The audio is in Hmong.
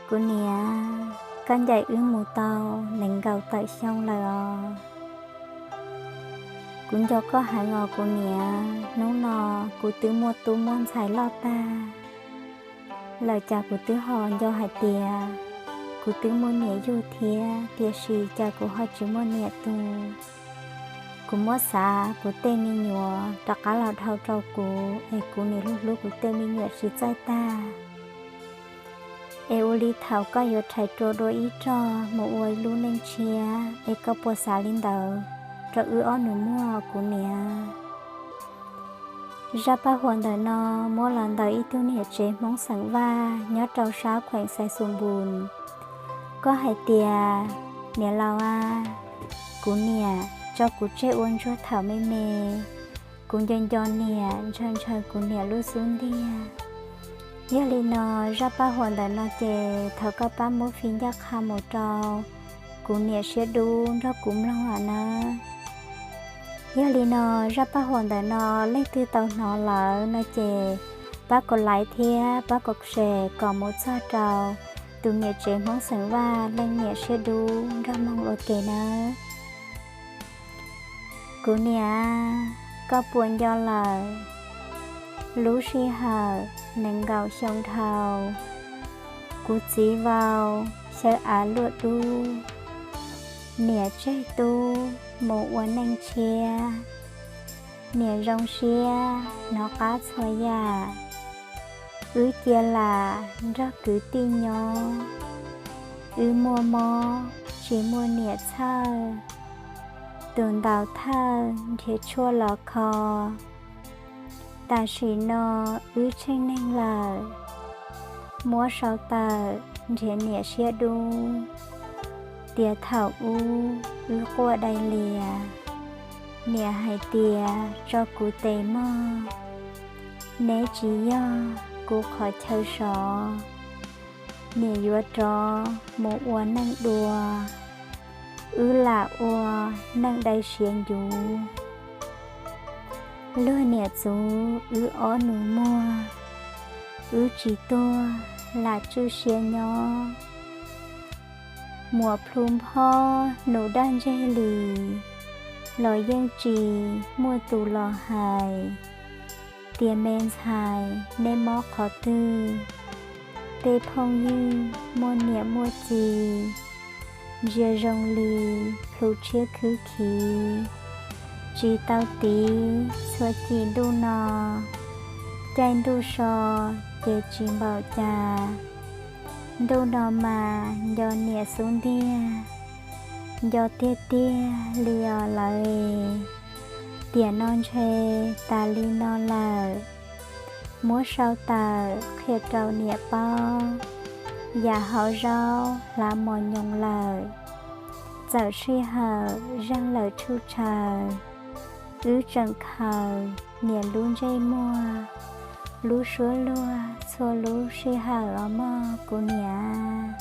Kuv niam, koj ncaim wb mus tau nees nkaum tawm xyoo lawm os. Kuv nco koj heev os kuv niam, hnub no kuv twb muaj tub muaj ntxhais loj tag lawm cas kuv twb ho nco hais tias kuv twb muaj niam yug thiab, tiam sis cas kuv ho tsis muaj niam tus. Kuv muab xav kuv tej me nyuam rov qab los dhau rau kuv es kuv niam hlub hlub kuv tej me nyuam tsis txawj tag. Es ua li thaum koj yuav rhais rua dua ib rog mus ua lub neej tshiab es koj puas xav li ntawd rau wb ob nus muag kuv niam? Zaj paj huam ntawm no muab los ntawm ib tug niam tsev Hmoob xeem Vaj nyob rau sab kheem Xais Xus Npus. Koj hais tias, niam laus a, kuv niam tso kuv tseg ua ntsuag thaum me me, kuv nco nco niam, ntshaw ntshaw kuv niam lub xub ntiag. Yog li no, zaj paj huam ntawm no ces thov koj pab muab fij ncaj qha mus rau kuv niam siab dub nrog kuv mloog nawb. Yog li no, zaj paj huam ntawm no leej twg tau hnov lawm no ces pab kom like thiab pab kom share kom mus txog rau tus niam tsev Hmoob xeem Vaj leej niam siab dub nrog mloog ua ke nawb. Kuv niam, koj puas nco lawm, lub sij hawm nees nkaum xyoo dhau, kuv txiv vau xyaw av luaj dub, niam tseg tub mus ua neej tshiab, niam zoo siab hnov qab txhua yam, wb cia lam nrog kwv tij nyob, wb muaj mob tsis muaj niam txhawj, tus ntaus thawj nrhiav tshuaj los kho. Tam sim no wb tsheej neeg lawm, muab sau tawm nrhiav niam siab dub, tias thaum ub wb quaj dai lias, niam hais tias tso kuv tes mog, neb tsis yog kuv qhov chaw sov, niam yuav rov mus ua neej dua, wb lam ua neej dai siav ncuv. Luag niam txwv wb ob nus muag, wb tsis tuag lam tswj siab nyob. Muam plhu nphob nus daj ntseg li, los yeej tsis muaj tus los hais, tias me ntxhais neb mob qhov twg, tej phooj ywg muaj niam muaj txiv, ntsia zoo li plhu tshiab khwb khiv, tsis tau tiv txhua cim ntuj no, caij ntuj so ces tsis npaum cas. Ntuj no mas nco niam xub ntiag, nco tiag tiag li os lawv. Tiam no ntshe tas li no lawm, muab sau tawm qhia rau niam paub, yam hauv zaub hlav mos nyoos lawm, txawm sij hawm zeeg lawm tshuj tshaws, wb tseem khaws niam lub ntsej muag, lub suab luag txhua lub sij hawm os mog kuv niam.